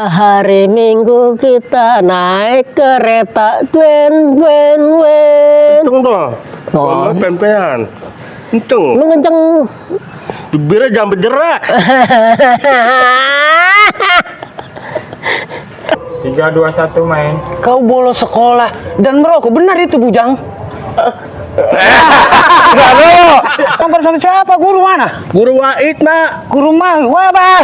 Hari Minggu kita naik kereta twen. Kenceng toh. Oh. Pen-penan. Kenceng. Lu kenceng. Bibirnya jangan bergerak. 3, 2, 1 main. Kau bolos sekolah dan merokok, benar itu Bujang? Enggak lo. Tampar sama siapa? Guru mana? Guru Wahid, Mak. Guru mah, wah bah.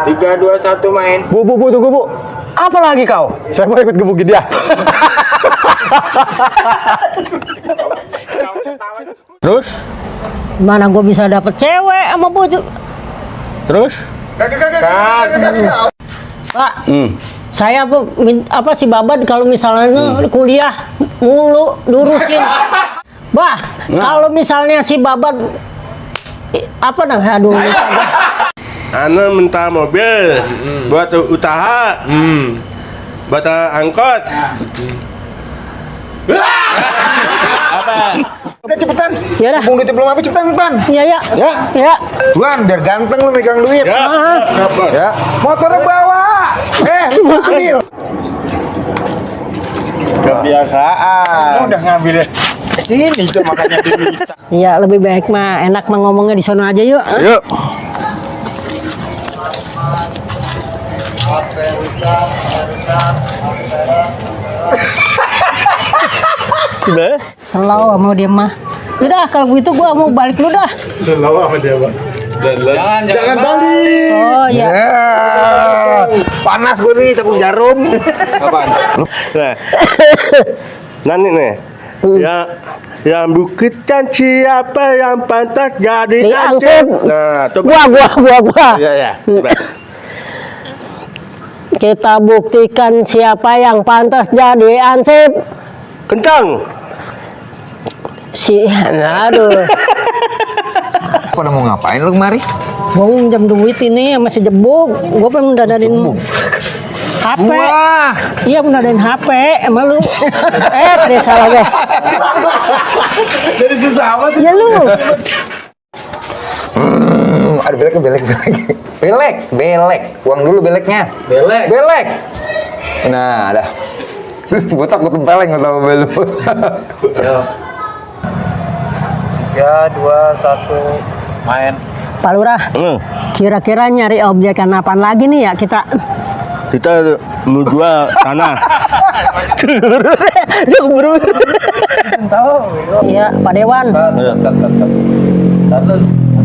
3, 2, 1 main. Bu, tunggu bu. Apa lagi kau? Saya mau ikut gebukin dia. Terus? Mana gue bisa dapet cewek sama bojo? Terus? Pak, saya apa si Babad kalau misalnya kuliah mulu lurusin. Bah, kalau misalnya si Babad apa namanya? Aduh. Ana minta mobil buat usaha. Buat angkot. Udah cepetan. Ya dah. Mumpung duitnya belum habis, cepetan. Iya. Ya. Tuan, biar ganteng lu megang duit. Ya. Motornya bawa. Lu ambil. Kebiasaan. Udah ngambil sini itu makanya bisa. Iya, lebih baik mah enak mah ngomongnya di sono aja yuk. Yuk. Sudah? Selalu sama dia mah. Udah kalau begitu gua mau balik lu dah. Selalu sama dia, Bang. Jangan balik. Oh iya. Panas gue nih, tepung jarum. Apaan? Nah nih. Yang bukitkan siapa yang pantas jadi Ansip. Nah, Gua. Iya. Kita buktikan siapa yang pantas jadi Ansip. Kencang. Aduh. Pada mau ngapain lu kemari? Gua minjem duit ini sama si Jebuk. Gua pengen dadain HP. Wah. Iya benar dan HP. Emang lu tadi salah gue. Jadi susah amat. Ya lu. Ada belek. Uang dulu beleknya. Belek. Nah, dah. Gue takut tempeleng atau belum. Yo. 3, 2, 1 main. Pak Lurah. Kira-kira nyari objekan apaan lagi nih ya kita? Kita mau jual tanah. Iya, Pak Dewan.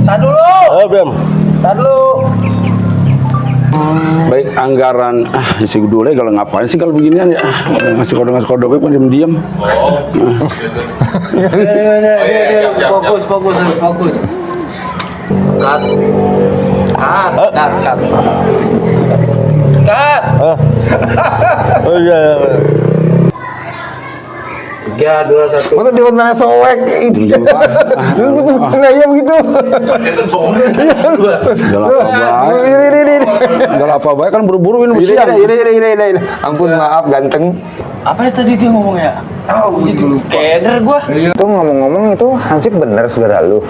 Tar dulu. Oh, Bem. Tar dulu. Baik anggaran isi dulu kalau ngapain sih kalau beginian ya ngasih kode baik kan diam. Fokus. Cut. Oh iya. 3, 2, 1. Masa di mana soek itu? Lu ya begitu. Enggak apa baik kan buru-buru ini siang. Ini. Ampun maaf ganteng. Apa ya tadi dia ngomongnya? Begitu. Keder gua. Itu ngomong-ngomong itu Hansip bener saudara lu.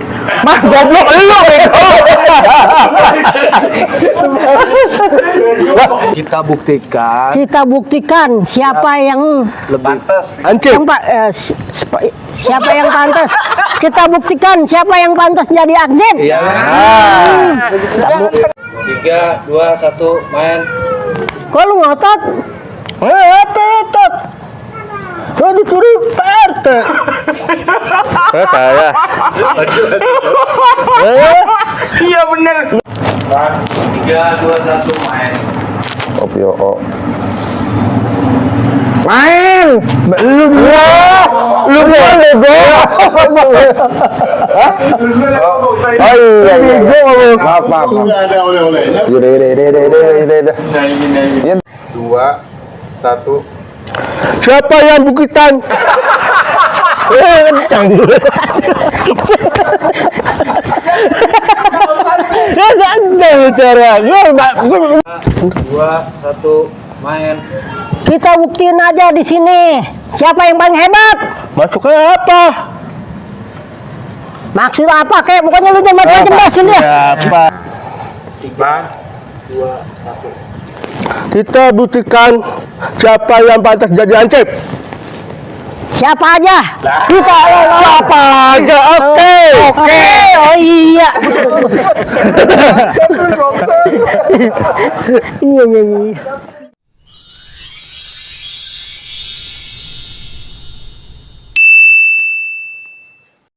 Mah goblok lu. Kita buktikan Siapa yang pantas. Hansip. siapa yang pantas. Kita buktikan siapa yang pantas jadi Ansip. Iya. 3, 2, 1 main. Kok lu ngotot? Apa itu? Kau disuruh PRT. Saya. Iya bener. 3, 2, 1 main. Opio. Main. Lu boleh gua. Oh iya. Maaf. Udah. 2, 1. Siapa yang bukitan? Kencang. 2, 1 main. Kita buktiin aja di sini siapa yang paling hebat. Masuknya apa? Maksud apa kek? Pokoknya lu jangan macam-macam dah sini ya. Siapa? Kita buktikan siapa yang pantas jadi hansip. Siapa aja? Kita siapa aja? Oke. Oke, oh iya. Iya, iya, iya.